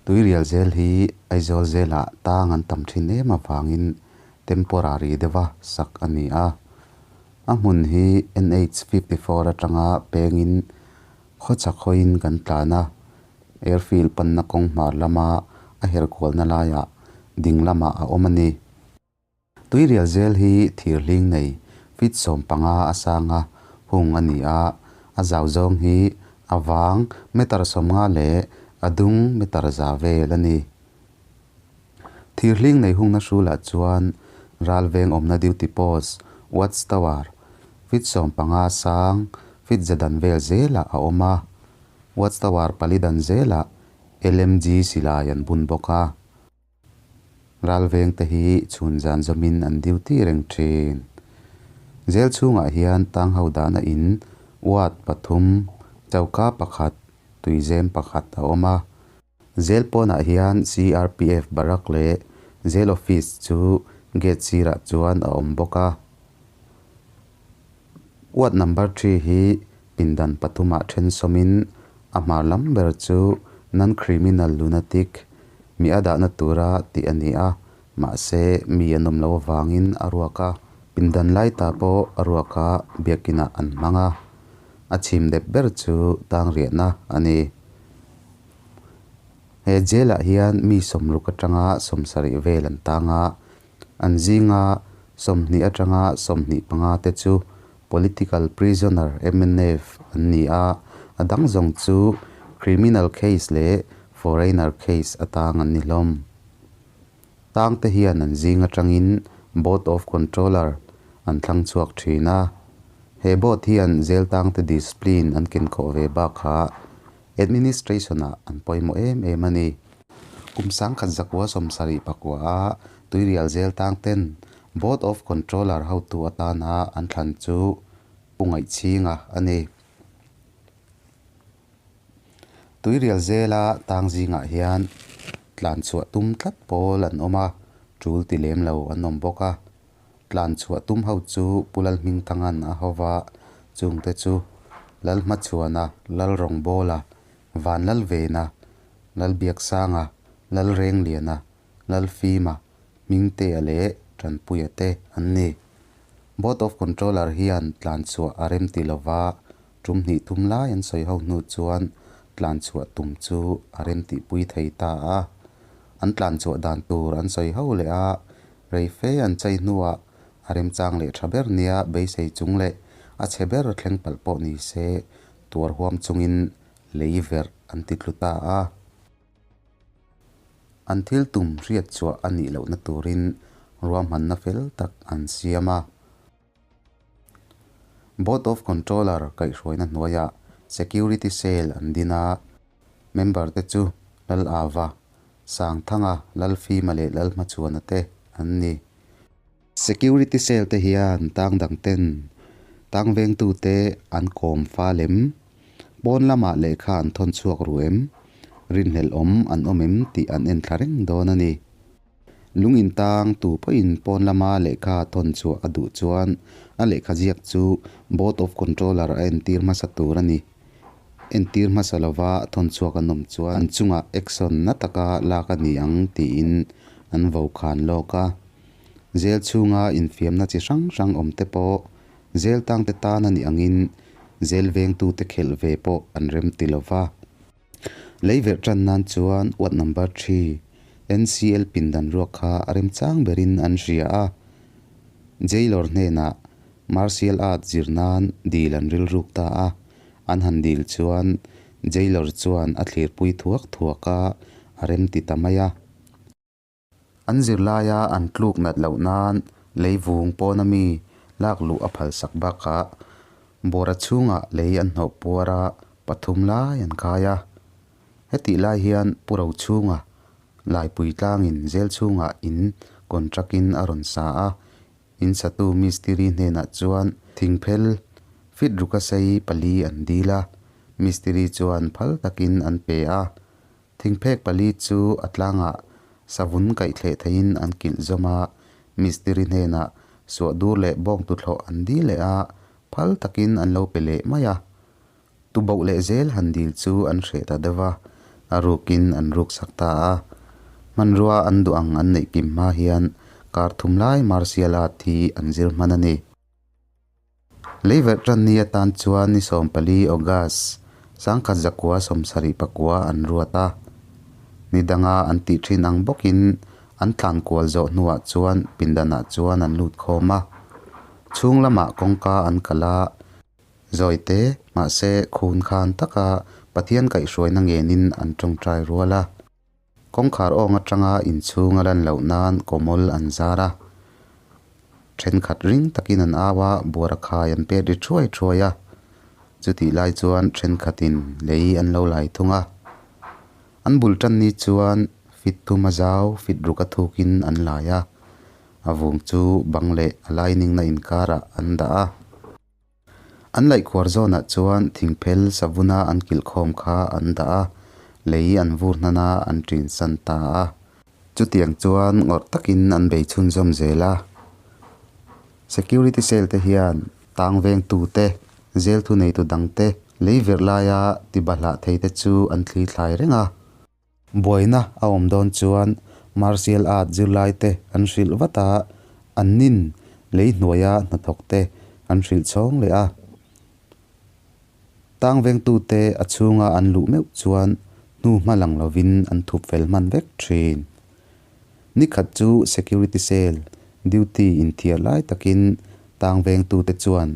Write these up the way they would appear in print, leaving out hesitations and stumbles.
Tuirial zel hi Aizawl zelah tang an tam thin em avangin temporary deuha sak a ni a. A hmun hi NH 54 atanga pengin khawchhak hawiin kan tlan a, airfield panna kawng hmar lama a her kualna laiah ding lamah a awm a ni. Tuirial zel hi thir hling nei feet 15 a sanga hung a ni a, a zau zawng hi a vang meter 50 leh a dung meter 100 vel a ni. Thir hling nei hungna hrulah chuan ral veng awmna duty post, watch tower, feet 15 sang feet 100 dan vel zelah a awm a, watch tower pali dan zelah LMG silai an bun bawk a. Ral veng te hi chhun zan zawmin an duty reng thin. Zel chhungah hian tang ho dahna in ward pathum, choka pakhat, tuizem pakhat a awm a. Zel pawnah hian CRPF barrack leh Zel office chu gate sirah chuan a awm bawk a. Ward number 3 hi pindan pathumah then sawmin a hmar lam ber chu non-criminal lunatic mi a dahna tura tih a ni a, mahse mi an awm lo avangin a ruak a, pindan lai ta pawh a ruak a biakinah an hmang a, a chhim dep ber chu tang riahna a ni. He jail ah hian mi 60 atanga 70 vel an tang a, an zinga 20 atanga 25 te chu political prisoner MNF an ni a, a dang zawng chu criminal case leh foreigner case atang an ni hlawm. Tang te hian an zing atangin board of controller an thlang chhuak thin a, he board hian zel tang te discipline an ken khawh ve bakah administration ah an pawimawh em em a ni. Kum 1979 a Tuirial zel tang ten board of controller hotu atana an thlan chu Pu Ngaihchhinga a ni. Tuirial zela tang zingah hian tlan chhuah tum tlat pawl an awm a, tul ti lem lo an awm bawk a. Tlan chhuah tum ho chu Pu Lalhmingthanga'n a hova, chungte chu Lalhmachhuana, Lalrawngbawla, Vanlalvena, Lalbiaksanga, Lalrengliana, Lalfima, Hmingtea leh Tanpuia te an ni. Board of Controller hian tlan chhuah a rem ti lova, tum hnih tum lai an sawi ho hnu chuan tlan chhuah tum chu a rem tihpui thei ta a. An tlan chhuah dan tur an sawi ho leh a, rei fe an chei hnuah a remchang leh tha ber nia beisei chung leh a chhe ber thleng palh pawh ni se tuar huam chungin lei verh an ti tlu ta a. An thil tum hriat chhuah a nih lohna turin ruahmanna fel tak an siam a. Board of Controller kaihhruaina hnuaiah Security Cell an din a, member te chu Lal Ava, Sangthanga, Lalfima leh Lalhmachhuana te an ni. Security Cell te hian tang dang ten tang vengtute an kawm fa lem, pawn lamah lehkha an thawn chhuak ru em, rinhlelh awm an awm em tih an en thla reng dawn a ni. Lung in tang tu pawhin pawn lama lehkha thawn chhuah a duh chuan a lehkha ziak chu Board of Controller a entir hmasa tur a ni. Entir hmasa lova thawn chhuak an awm chuan an chungah action na taka lak a ni ang tiin an vo khan lawk a. Zel chhunga infiamna chi hrang hrang awm te pawh zel tangte tan a nih angin zel vengtute khelh ve pawh an rem ti lova. Lei verh tan nan chuan ward number 3 NCL pindan ruak kha a remchang berin an hria a. Jailor hnenah martial art zir nan dil an rilruk ta a, an han dil chuan jailor chuan a thlirpui thuak thuak a, a rem ti ta mai a. An zirlaia an tluk nat loh nan lei vung pawna mi lak luh a phalsak bakah bawra chhungah lei an hnawh puar a, pathum lai an khai a. Hetih lai hian Pu Rochhunga Laipui tlangin zel chhungah in contract in a rawn sa a, in satu mistiri hnenah chuan thingphel fit ruka sei pali an dil a, mistiri chuan phal takin an pe a. Thingphek pali chu a tlangah savun kaih thleh theihin an kilh zawm a, mistiri hnenah suah dur leh bawng tuthlawh an dil leh a, phal takin an lo pe leh mai a. Tuboh leh zel han dil chu an hreh ta deuh a, A rukin an ruksak ta a. Hmanrua an duh ang an neih kim hma hian kar thum lai martial art hi an zir hman a ni. Leiverh tan ni atan chuan ni 14 August, 1979 an ruat a. Ni danga an tih thin ang bawkin an tlan kual zawh hnuah chuan pindanah chuan an lut khawm a. Chhung lamah kawngka an kalh a, zawi te mahse khun khan taka Pathian kaihhruaina ngenin an tawngtai rual a. Kawngkhar awng atanga inchhung a lan loh nan kawmawl an zar a, thenkhat ring takin an au a, buara khai an pet ri thuai thuai a, chutih lai chuan thenkhatin lei an lo lai thung a. An bul tan ni chuan fit thum a zau, fit ruk a thukin an lai a, a vung chu bang leh a lining na inkarah an dah a. An laihkhuar zawnah chuan thingphel savuna an kilhkhawm kha an dah a, lei an vur hnan a, an ṭin san ta a. Chutiang chuan ngawrh takin an bei chhunzawm zel a. Security cell te hian tang vengtu te, zel thuneitu dang te, lei virh laia tibahlah thei te chu an thli thlai reng a. Buaina a awm dawn chuan martial art zirlai te an hrilh vat a, an nin lei hnuaia hnathawk te an hrilh chhawng leh a. Tang vengtute a chhunga an luh meuh chuan hnu hma lang lovin an thup fel hman vek thin. Nikhat chu security cell duty inthiar lai takin tang vengtute chuan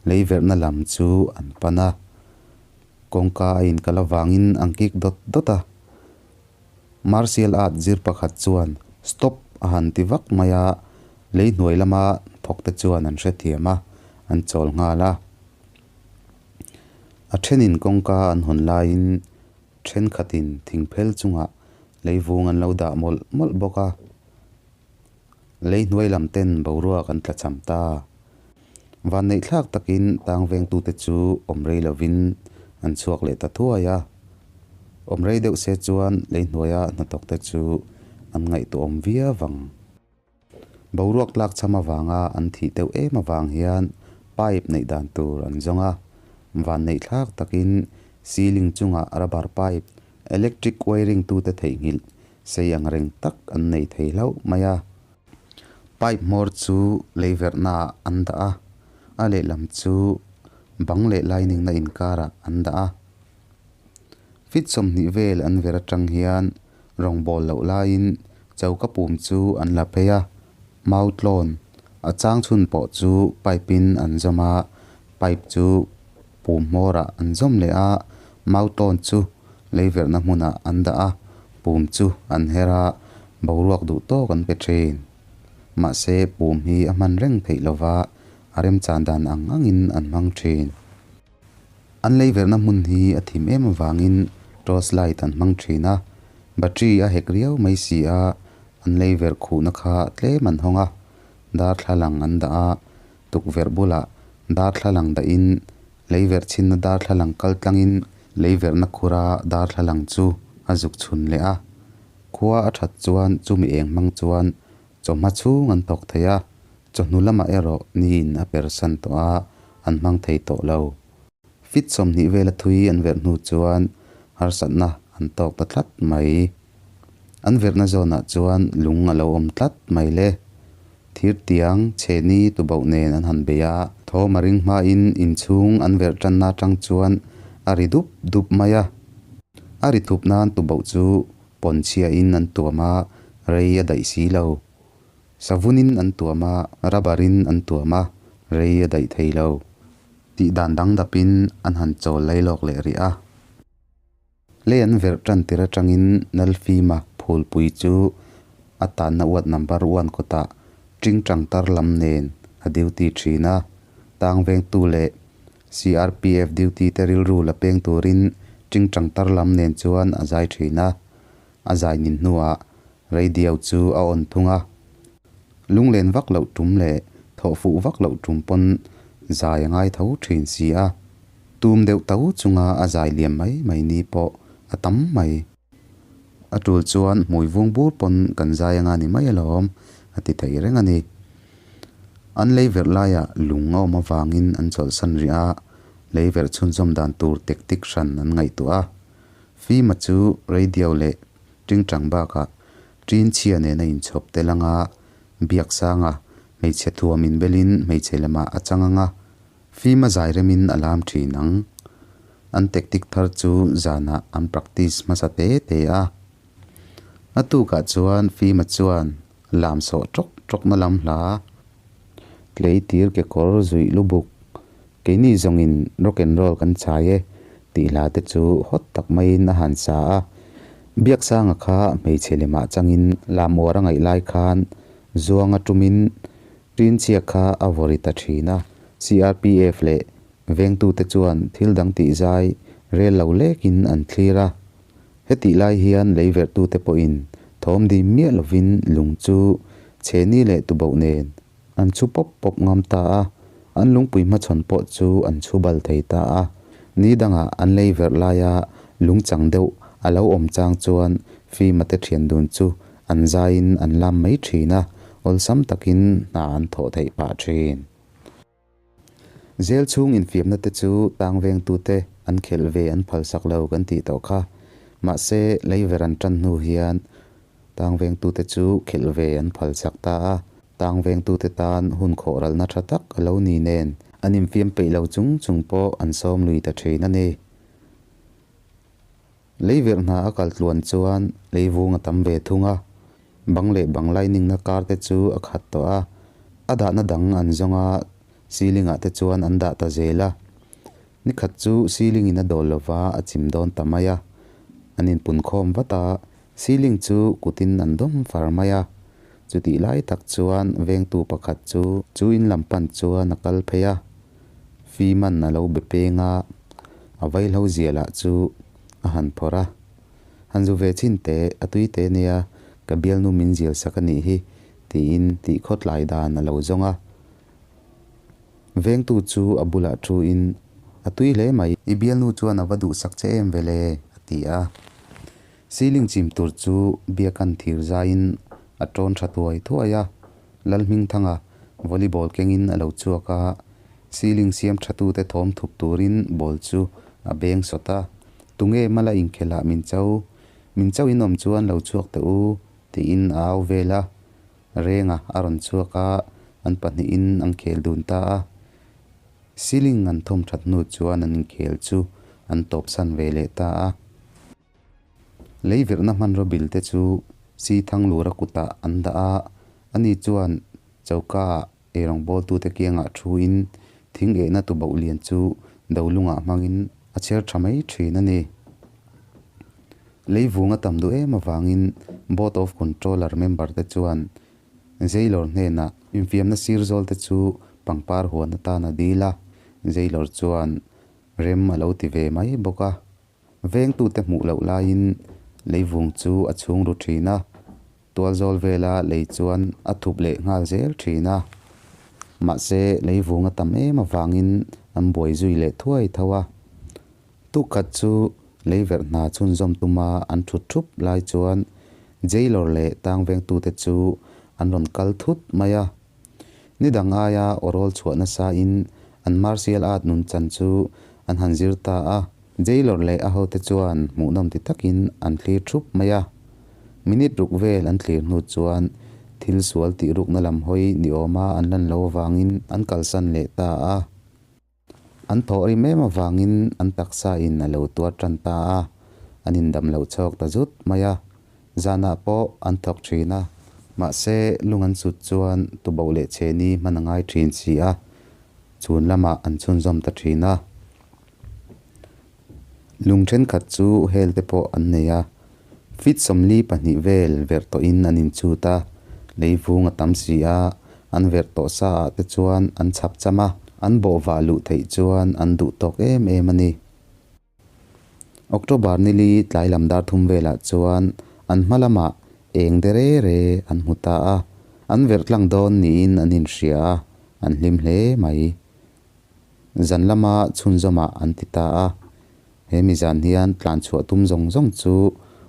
lei verhna lam chu an pan a. Kawngka a inkal avangin an kik dawt dawt a. Martial art zir pakhat chuan Stop a han ti vak mai a, lei hnuai lama thawk te chuan an hrethiam a, an chawl nghal a. A thenin kawngka an hawn laiin thenkhatin thingphel chungah lei vung an lo dah mawlh mawlh bawk a. Lei hnuai lam ten boruak an tlachham ta. Vanneih thlak takin tang vengtute chu awm rei lovin an chhuak leh ta thuai a. Awm rei deuh se chuan lei hnuaia hnathawkte chu an ngaihtuahawm viau vang. Boruak tlak chham avanga an thih deuh em avang hian pipe neih dan tur an zawng a. Vanneih thlak takin ceiling chungah rubber pipe, electric wiring tute theihnghilh Sei ang reng tak an nei thei hlauh mai a. Pipe hmawr chu lei verhnaah an dah a, a lehlam chu bang leh lining na inkarah an dah a. Feet 20 vel an ver atang hian rawngbâwl loh laiin choka pum chu an la phei a, mau tlawn a chang chhun pawh chu pipe in an zawm a, pipe chu pum hmawrah an zawm leh a, mau tlawn chu Lei verhna hmunah an dah a, pum chu an her a, boruak duh tawk an pe thin. Mahse, pum hi a hman reng theih lova, a remchan dan ang angin an hmang thin. An lei verhna hmun hi a thim em avangin torch light an hmang thin a, battery a hek riau mai si a, an lei verh khuhna kha tlem an hawng a, darthlalang an dah a, tukverh bulah darthlalang dahin Lei verh chhinna darthlalang kal tlangin lei verhna khura darthlalang chu a zuk chhun leh a. Khua a that chuan chumi eng hmang chuan chawhma chhung an thawk thei a, chawhnu lamah erawh niin a persan tawh a, an hmang thei tawh lo. Fit 20 vela thui an verh hnu chuan harsatna an tawk ta tlat mai. An verhna zawnah chuan lung a lo awm tlat mai le. Thir tiang chhehni tubauh nen an han bei a. Thawm a ring hmain inchhung an verh tanna atang chuan a ri dup dup mai a. A ri thup nan tubauh chu pawn chhiain an tuam a, rei a daih si lo. Savunin an tuam a, rubber in an tuam a, rei a daih thei lo. Tih dan dang dapin an han chawl lailawk leh rih a. Lei an verh tan tir atangin Nalfima phulpui chu a tanna uat number one kawtah tingtang tar lam nen a duty thin a, tang vengtu leh CRPF duty te rilru la peng turin tingtang tar lam nen chuan a zai thin a, a zai nin hnuah radio chu a on thung a. Lunglen vak loh tum leh thawh fuh vak loh tum pawn zai a ngai tho thin si a. Tum deuh tho chunga a zai liam mai mai ni pawh a tam mai. A tul chuan hmui vung bur pawn kan zai anga ni mai alawm a ti thei reng a ni. An lei verh laiah lung a awm avangin an chawlhsan rih a, lei verh chhunzawm dan tur tactic hran an ngaihtuah a. Fima chu radio leh ṭingṭang bakah ṭin chhia nen a inchhawp tel ang a, Biaksanga hmeichhe thuam inbelin hmeichhe lemah a chang ang a, Fima zai remin a lam ṭhin ang. An tactic thar chu zanah an practice hmasa te te a. A tukah chuan Fima chuan lam sawh ṭawk ṭawkna lam hla, Tleitir kekawr zuih lubuk, keini zawngin rock and roll kan chai e tih hla te chu hawt tak maiin a han sa a. Biaksanga kha hmeichhe lemah changin lam uar a ngaih lai khan zuanga tumin Ṭinchhia kha a vaw ri ta ṭhin a. CRPF leh vengtute chuan thil dang tih zai rel lo lekin an thlir a. Hetih lai hian leiverhtute pawhin thawm dim miah lovin lung chu chhehni leh tuboh nen an chhu pawp pawp ngam ta a, an lungpui hmachhawn pawh chu an chhu bal thei ta a. Ni dangah an leiverh laia lung chang deuh a lo awm chang chuan Fima te thian dun chu an zaiin an lam mai thin a, awlsam takin hna an thawh theih pah thin. Zel chhung infiamna te chu tang vengtute an khelh ve an phalsak lo kan tih tawh kha. Mahse, leiver an tan hnu hian tang vengtute chu khelh ve an phalsak ta a. Tang vengtute tan hun khawhralna tha tak a lo ni nen an infiam peih lo chung chung pawh an sawm lui ta thin a ni. Leiverh hna a kal tluan chuan leivung a tam ve thung a, bang leh bang lining-na kar te chu a khat tawh a, a dahna dang an zawng a, ceiling-ah te chuan an dah ta zel a. Nikhat chu ceiling-in a dawl lova a chim dawn ta mai a, an inpunkhawm vat a, ceiling chu kutin an dawm far mai a. Chutih lai tak chuan vengtu pakhat chu chu in lam pan chuan a kal phei a, Fiman a lo be peng a, a vaihlo zia lah chu a han phawrh a. Han zu ve chhin teh, a tui teh nia, ka bialnu min zial sak a nih hi, tiin tih khawtlai dan a lo zawng a. Vengtu chu a bulah thuin, A tui hle mai. I bialnu chuan a va duhsak che em ve le, a ti a. Ceiling chim tur chu biakan thir zaiin a tawn tha thuai thuai a. Lalhmingthanga volleyball kengin a lo chhuak a, ceiling siam thatute thawm thup turin ball chu a beng sawt a. Tunge mala inkhelhah min cho, min cho in awm chuan lo chhuak teh u, tiin a au vel a. Renga a rawn chhuak a, an pahnihin an khel dun ta a. Ceiling an thawm that hnu chuan an inkhel chu an tawpsan ve leh ta a. Leivirhna hmanraw bil te chu si Thanglura kutah an dah a, ani chuan choka-ah eirawngbawltute kiangah thuin thing ehna tuboh lian chu dolungah hmangin a chher tha mai thin a ni. Leivung a tam duh em avangin Board of Controller member te chuan Jailor hnenah infiamna sir zawl te chu pangpar huan atan a dil a, Jailor chuan rem a lo ti ve mai bawk a. Vengtute hmuh loh laiin leivung chu a chhung ru thin a, tualzawl vela lei chuan a thup leh nghal zel thin a. Mahse, leivung a tam em avangin an buai zui leh thuai tho a. Tukkhat chu leiverh hna chhunzawm tuma an thut thup lai chuan Jailor leh tangvengtute chu an rawn kal thut mai a. Ni dang aia awrawl chhuah nasain an martial art nunchan chu an han zir ta a. Jailor leh a hote chuan hmuhnawm ti takin an thlir thup mai a. Minute ruk vel an thlir hnu chuan thil sual tih rukna lam hawi ni awma an lan lo avangin an kalsan leh ta a. An thawh rim em avangin an taksa in a lo tuar tan ta a, an indam loh chhawk ta zut mai a. Zanah pawh an thawk thin a, mahse lung an sut chuan tuboh leh chhehni hman a ngai thin si a, chhun lamah an chhunzawm ta thin a. Lung thenkhat chu hel te pawh an nei a, feet 42 vel verh tawhin an inchhut a, lei vung a tam si a, an verh tawh sa ah te chuan an chhap cham a, an bawhvah luh theih chuan an duh tawk em em a ni. October nili tlai lam dar thum velah chuan an hma lamah eng de re re an hmu ta a, an verh tlang dawn niin an inhria a, an hlim hle mai. Zan lama chhunzawmah an ti ta a, he mi zan hian tlan chhuah tum zawng zawng chu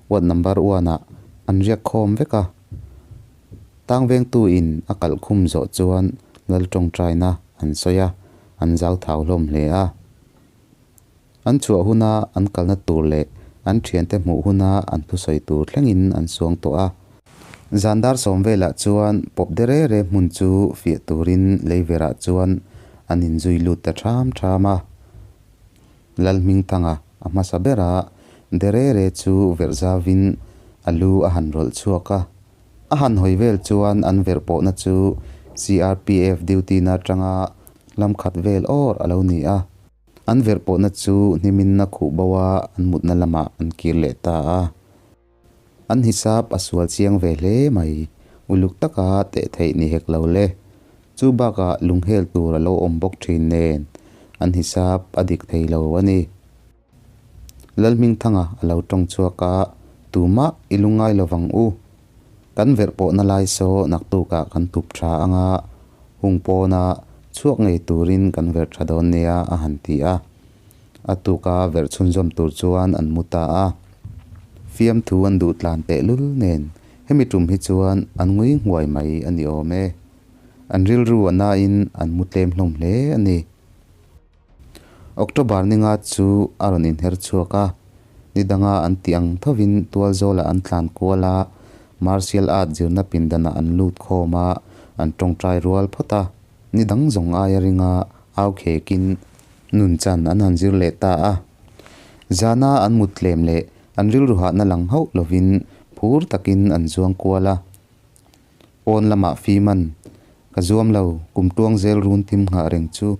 ward number one ah an riak khawm vek a. Tang vengtu in a kalh khum zawh chuan Lal tawngtaina an sawi a, an zau thau hlawm hle a. An chhuah huna an kalna tur leh An thiante hmuh huna an thusawi tur thlengin an suangtuah a. Zan dar sawm velah chuan pawp de re re hmun chu fiah turin leiverah chuan an inzui lut ta ṭham ṭham a. Lalhmingthanga a hmasa bera de re re chu verh zauvin a lu a han rawlh chhuak a. A han hawi vel chuan an verh pawhna chu CRPF duty na atanga lam khat vel awr a lo ni a. An verh pawhna chu hnimin a khuh bo a, an mutna lamah an kir leh ta a. An hisap a sual chiang ve hle mai, uluk taka teh theih ni hek lo le. Chu bakah lunghel tur a lo awm bawk thin nen an hisap a dik thei lo a ni. Lalhmingthanga a lo tawng chhuak a, Tumah i lungngai lo vang u. Kan verh pawhna lai saw naktukah kan tup tha anga hung pawna chhuak ngei turin kan verh tha dawn nia a han ti a. A tuka verh chhunzawm tur chuan an mu ta a. Fiamthu an duh tlan tehlul nen hemi tum hi chuan an ngui nghuai mai a ni awm e. An rilru a nain an mu tlem hlawm hle a ni. October ninga chu a rawn inher chhuak a, ni danga an tih ang thovin tualzawlah an tlan kual a, martial art zirna pindanah an lut khawm a, an tawngtai rual phawt a. Ni dang zawng aia ringa au khekin nun chan an han zir leh ta a. Zana an mut tlem leh an rilru hahna lang hauh lovin phur takin an zuang kual a. Pawn lamah Fiman, Ka zuam lo, kum tuang zel run thim nghah reng chu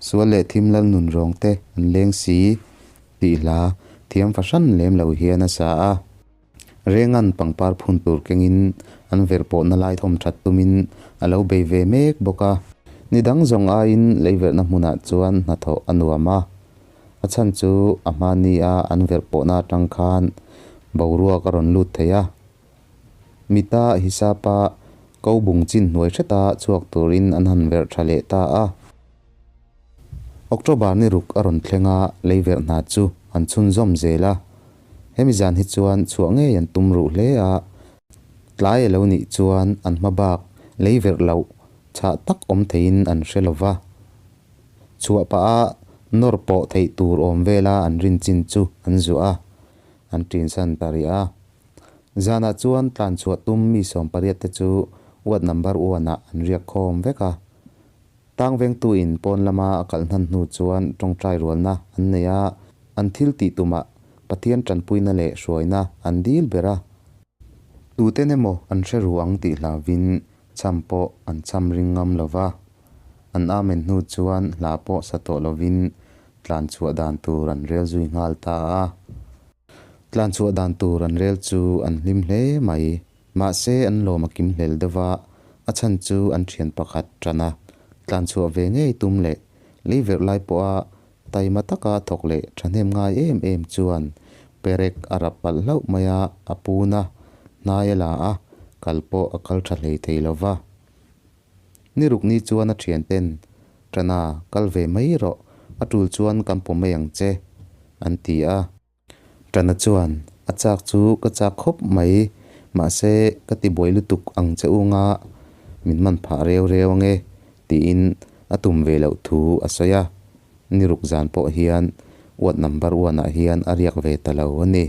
sual leh thim lal nun rawng te an leng si tih hla thiam fahran lem lo hian a sa a. Rengan pangpar phun tur kengin an verh pawhna lai thawm that tumin a lo bei ve mek bawk a. Ni dang zawng aiin leiverhna hmunah chuan hnathawh a nuam a. A chhan chu a hmania an verh pawhna atang khan boruak a rawn lut thei a. Mita hisapa ko bung chin hnuai hreta chhuak turin an han verh tha leh ta a. October ni ruk a rawn thleng a, leiverh hna chu an chhunzawm zel a. Hemi zan hi chuan chhuah ngei an tum ruh hle a, tlai a lo nih chuan an hma bak leiverh loh chhah tak awm theiin an hre lo va. Chhuah pah a nawr pawh theih tur awm vela an rin chin chu an zuah a, an ṭinsan ta rih a. Zanah chuan tlan chhuah tum mi 18 te chu ward number one ah an riak khawm vek a. Tang vengtuin pawn lama a kalh hnan hnu chuan tawngtai rualna an nei a, an thil tih tumah Pathian tanpuina leh hruaina an dil ber a. Tuten emaw an hre ru ang tih hlauvin cham pawh an cham ring ngam lo va, an amen hnu chuan hla pawh sa tawh lovin tlan chhuah dan tur an rel zui nghal ta a. Tlan chhuah dan tur an rel chu an hlim hle mai. Mahse an lawm a kim hlel deuh va, a chhan chu an thian pakhat tan a, tlan chhuah ve ngei tum leh lei verh lai pawha taima taka thawk leh thahnem ngai em em chuan perek a rap palh hlauh mai a, a pun a, hnai a la a, kal pawh a kal tha hlei thei lo va. Ni ruk ni chuan a thian ten, Tana, kal ve mai rawh, a tul chuan kan pawm mai ang che, an ti a. Tana chuan, A chak chu ka chak khawp mai, mahse ka ti buai lutuk ang che u nga, min man phah reu reu ang e, tiin a tum ve loh thu a sawi a. Ni ruk zan pawh hian ward number one ah hian a riak ve ta lo a ni.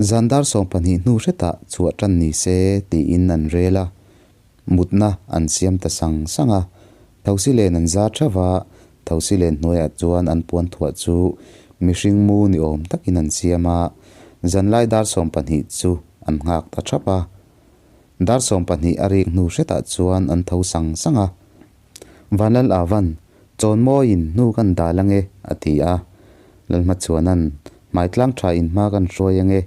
Zan dar 12 hnu hretah chhuah tan ni se tiin an rel a, mutna an siam ta sang sang a. Thosi len an za theuh va, thosi len hnuaiah chuan an puan thuah chu mihring mu ni awm takin an siam a, zanlai dar 12 chu an nghak ta thap a. Dar 12 a rik hnu hretah chuan an tho sang sang a. Vanlal Avan, Chawn mawiin hnu kan dal ange, a ti a. Lalhmachhuana'n, Hmaitlang tha in hma kan hruai ange,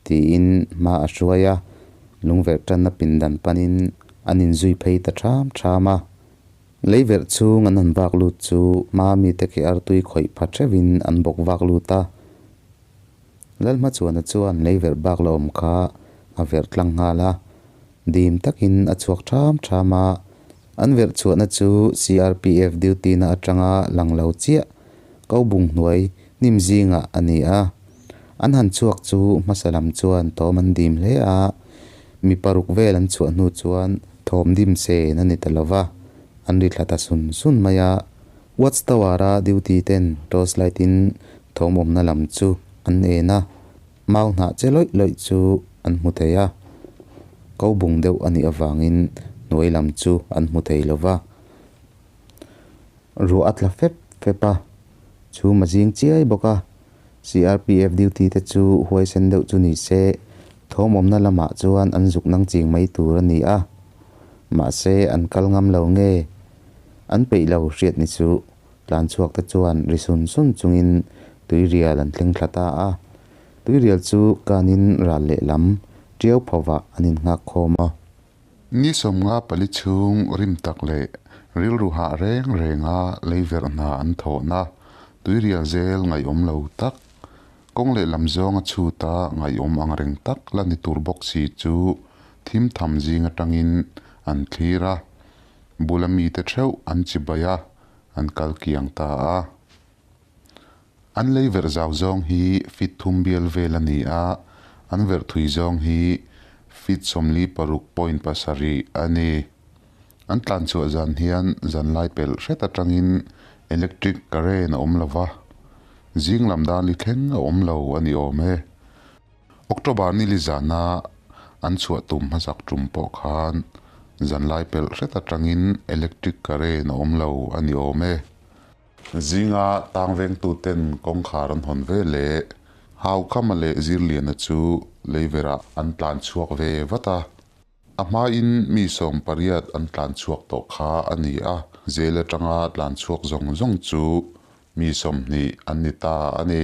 tiin hma a hruai a. Lungverh tanna pindan panin an inzui phei ta ṭham ṭham a. Leiverh chhung an han vak lut chu hma mite ke artui khawih pha ṭheuhin an bawk vak lut a. Lalhmachhuana chuan leiverh bak la awm kha a verh tlang nghal a, dim takin a chhuak ṭham ṭham a. An verh chhuahna chu CRPF duty na atanga lang lo chiah ko bung hnuai hnim zingah a ni a. An han chhuak chu hmasa lam chuan thawm an dim hle a, mi paruk vel an chhuah hnu chuan thawm dim sen a ni ta lo va, an ri thla ta sun sun mai a. Watch Tower-a duty ten torch light in thawm awmna lam chu. an en a, mau hnah che lawih lawih chu an hmu thei a, ko bung deuh a nih avangin hnuai lam chu an hmu thei lo va. Ruah a tla fep fep a, chhum a zing chiai bawk a, CRPF duty te chu huaisen deuh chu ni se thawm awmna lamah chuan an zuk nang ching mai tur a ni a, mahse an kal ngam lo nge an peih lo hriat ni chu tlan chhuak te chuan ri sun sun chungin tuirial an thleng thla ta a, tuirial chu kanin ral lehlam tiau phovah an innghak khawm a. Ni 54 chhung rim tak leh rilru hah reng renga leiverh hna an thawhna tuirial zel ngaihawm lo tak, kawng lehlam zawnga chhuta ngaihawm ang reng tak la ni tur bawk si chu thim tham zing atangin an thlir a, bula mite theuh an chibai a, an kal kiang ta a. An lei verh zau zawng hi feet thum bial vel a ni a, an verh thui zawng hi feet 46.7 a ni. An tlan chhuah zan hian zanlai pelh hret atangin electric current a awm lo va, zing lam dan li thleng a awm lo a ni awm e. October ni li zana an chhuah tum hmasak tum pawh khan zanlai pelh hret atangin electric current a awm lo a ni awm e. Zinga tang vengtuten kawngkhar an hawn ve leh Haukhama leh Zirliana chu leiverah an tlan chhuak ve vat a. A hmain mi 18 an tlan chhuak tawh kha a ni a, zel atanga tlan chhuak zawng zawng chu mi 20 an ni ta a ni.